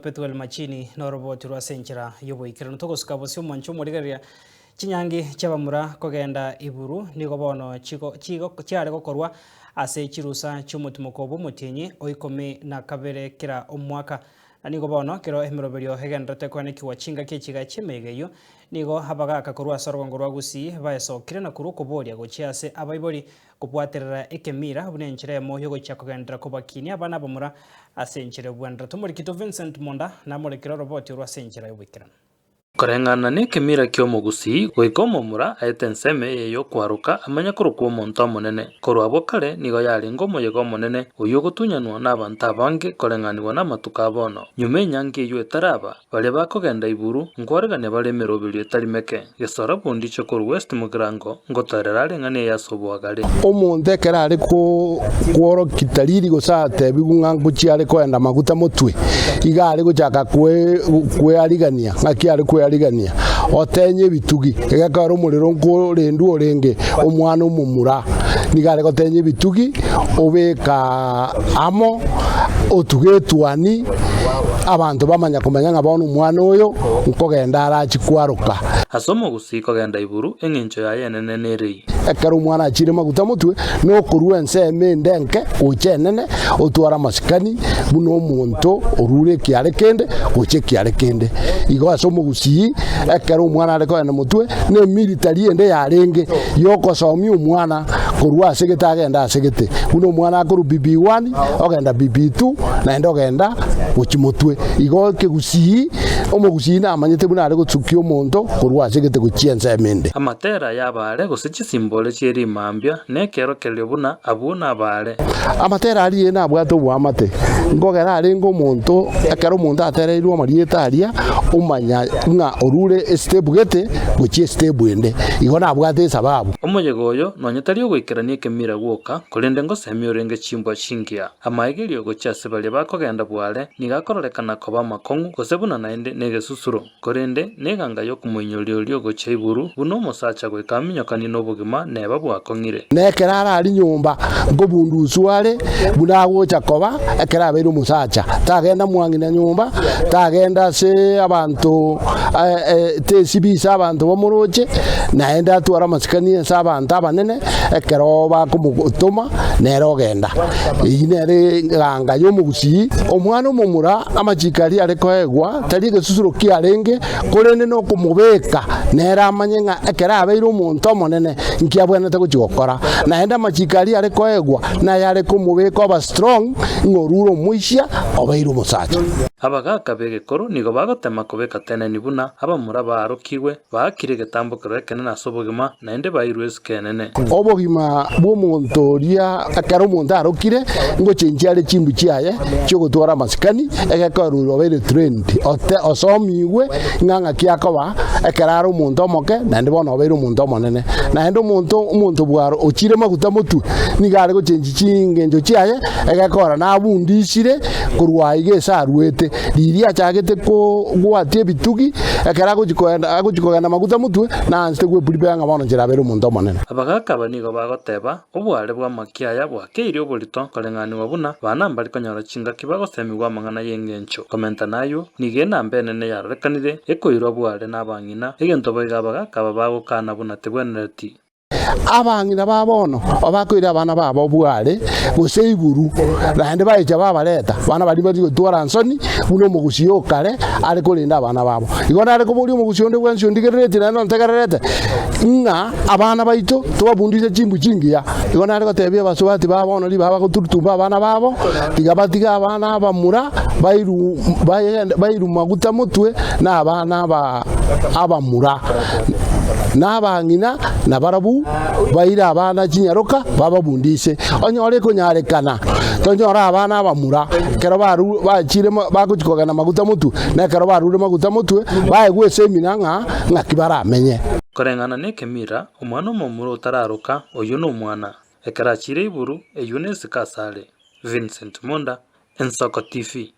Pethuel Machini noroboti rwa ase enchera y'oboikeranu. Togosuka bosio omwancho omorigereria chinyangi chi'abamura kogenda iburu nigo bono chigo chigo chiare gokorwa ase chirusa chi'omotimoko bw'omotienyi o ikomi na kabere kera omwaka. Na nigo bono kero emeroberio egendererete koenekigwa chingaki echiga chi'emeiga eyio, nigo abagaka korwa ase orogongo rwa Gusii baesokire na korwa okoboria gochia ase abaibori Kobwaterera ekemira buna enchera eyemo y'ogochia kogenderera kobakinia abana abamura ase enchera y'obwenderete. Omorikito Vincent Monda namorekire oroboti orwo ase enchera y'oboikeranu. Koreng'ana nekemira ki'omogusii, goika omomura aete ensemo eye y'okwaroka amanye korokwa omonto omonene. Korwa abwo kare nigo yarenge omoyega omonene, oyio ogotunyanwa nabanto abange koreng'anigwa namatuko a bono. Nyuma enyangi eyio etaraba, Baria bakogenda iburu, nkwaregania bare emeroberio etari meke. Gesora bundiche korwa West Mugirango, ngotoerera are eng'ana eye ase oboagare. Omonto ekero are kworokia tariri gose atebigwe ng'a ngochia are koenda maguta motwe, iga are gochaka kwearigania, ng'aki are kwearigania? Otenye ebitugi, egekogera omorero nkorendwa orenge omwana omomura, nigo are gotenya ebitugi, obeka amo, otuge etuani, abanto bamanya komanya ng'a bono omwana oyo nkogenda arachie kwaroka. Ase omogusii kogenda iburu, eng'encho yaye enene nerei. Ekero omwana achiire maguta motwe, nokorua ensemo ende enke gocha enene, otware amasikani buna omonto orure ekiare kende gocha ekiare kende. Igo ase omogusii, ekero omwana are kogenda motwe, na emilitary ende yarenge yokosomia omwana korwa ase gete agende ase gete. Buna omwana akorwa BB1 ogenda BB2 naende ogenda gochia motwe. Igo ekegusii, omogusii namanyete buna are gosukia omonto korwa ase egete gochia ensemo ende. Amatera y'abaare gose chisimbore chie rimambia nekerokererio buna abwo nabaare. Amatera aria nabwate oboamate, nkogera arenge omonto, ekero omonto atereirwe amarieta aria, omanya ng'a orure estep gete gochia estep ende. Igo nabwate esababu. Omoyega oyo nonya tari ogoikerania ekemira gwoka, korende ngosemia orenge chimbwa chingiya. Amaegerio gochia ase baria bakogenda bware nigo akororekana koba amakong'u gose buna naende negesusuro, korende neganga y'okomoinyoria oria ogochia iguru buna omosacha goika aminyokanie nobogima neba bwakong'ire. Na ekero arare nyomba nkobunduswa are buna agocha koba ekero abeire omosacha. Tagenda mwang'ina nyomba, tagenda ase abanto tesibisa abanto bamoroche, naende atware amasikani ase abanto abanene ekero bakomotoma nere ogenda. Eyio nere eganga y'omogusii. Omwana omomura amachiko aria are koegwa tari egesusuro kiarenge, korende nokomobeka nere amanye ng'a ekero abeire omonto omonene inki abwenerete gochia gokora. Naende amachiko aria are koegwa nayare komobeka oba strong ng'a orure omoisia obeire omosacha. Abagaaka b'egekoro nigo bagotema kobeka teneni buna abamura baarokigwe, baakire egetambokero ekenene ase obogima, naende bairwe esiko enene. Obogima bw'omonto oria ekero omonto arokire, ngochenchia are chimbu chiaye chi'ogotwara amasikani, egekorwa obeire trained, ote osomigwe ng'a ng'aki akoba ekero are omonto omoke, naende bono obeire omonto omonene. Naende omonto omonto bwaro ochire maguta motwe, nigo are gochenchia chingencho chiaye, egekora nabundisire korwa aiga ase arwete. Riria achagete kogwatia ebitugi, ekero agochia kogenda agochia kogenda maguta motwe, naansete gweprepare ng'a bono inche nabeire omonto omonene. Abagaaka aba nigo bagoteba, Obware bw'amakia aya bwakeirie oborito koreng'anigwa buna bana mbare konyora chingaki bagosemigwa amang'ana y'engencho. Komenta nayio, nigo enamba enene yarorekanire ekoirwa bware nabang'ina, egento boigo abagaaka aba bagokana buna tebwenereti. Abang'ina ba bono bakoira abana babo bware gose iburu, naende baecha babareta, abana baria bari gotwara nsoni buna omogusii o kare are korenda abana babo. Igo nare koboria omogusii onde bwensi ondigereretie naende ontegererete, ng'a abana baito tobabundise chimbu chingiya. Igo nare gotebia abasubati ba bono ribaga bagoturutumba abana babo, tiga batige abana abamura bairu bagende bairu maguta motwe na abana aba abamura, na abang'ina nabarabwo baire abana chinyaroka bababundise. Onyore ekonyarekana, tonyore abana abamura ekero baru bachire bagochia kogenda maguta motwe, na ekero barure maguta motwe, baegwe esemina ng'a ng'aki baramenye. Koreng'ana nekemira, omwana omomura otararoka, oyio nomwana. Ekero achiire iburu, eyio nesiko asare. Vincent Monda, Ensoko TV.